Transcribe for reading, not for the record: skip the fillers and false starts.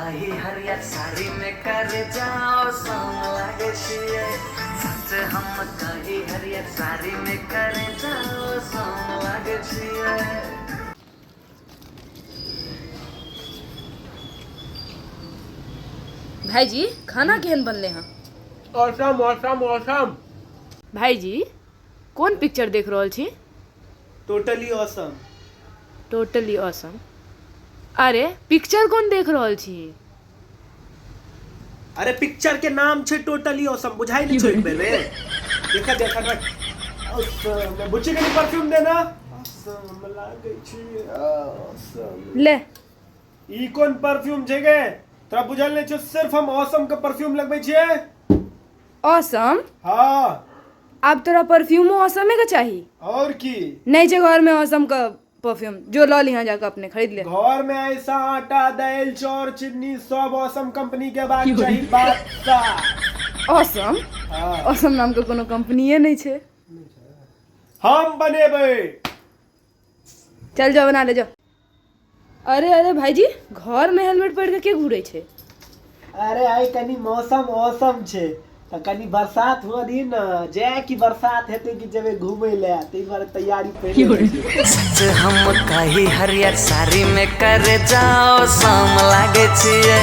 कही हरियर साड़ी में कर जाओ सोम लागे छियै। सच हम कही हरियर साड़ी में कर जाओ सोम लागे छियै। भाईजी, खाना केहन बनले हँ? Awesome awesome awesome. भाईजी, कोन पिक्चर देख रहल छी? Totally awesome. Totally awesome. अरे पिक्चर कोन देख रहल छी? अरे पिक्चर के नाम छै टोटली ऑसम, बुझाई नहीं छो एक बेर रे। देखा देखा रख। ऑसम, बुच्ची कनी परफ्यूम देना। ऑसम लागै छी, ऑसम। ले। ई कोन परफ्यूम छै गे? तोरा बुझल नहीं छौ सिर्फ हम ऑसम के परफ्यूम लगबै छियै। ऑसम? हाँ। आब तोरा परफ्यूमो ऑसमे के चाही? और की? नहीं छै घर में ऑसम के परफ्यूम, जो लऽ लिहाँ जाके अपने खरीद ले। घर में ऐसा आटा दाल चाउर चीनी सब ऑसम कंपनी के बात चाही बादशाह। ऑसम? हाँ। ऑसम नाम के कोनो कंपनीये नहीं छै। हम बनेबै। चल जाओ बना ले जाओ। अरे अरे भाईजी, घर में हेलमेट पहिर के के घूरे छै? अरे आइ कनी मौसम औसम छै तऽ कनी बरसात हुअ दी ने, जाय कि बरसात हेतै कि जेबै घूमै लए, ताहि दुआरे तैयारी पहिले होइ छै। सच हम कही हरियर साड़ी में कर जाओ सोम लागे छियै।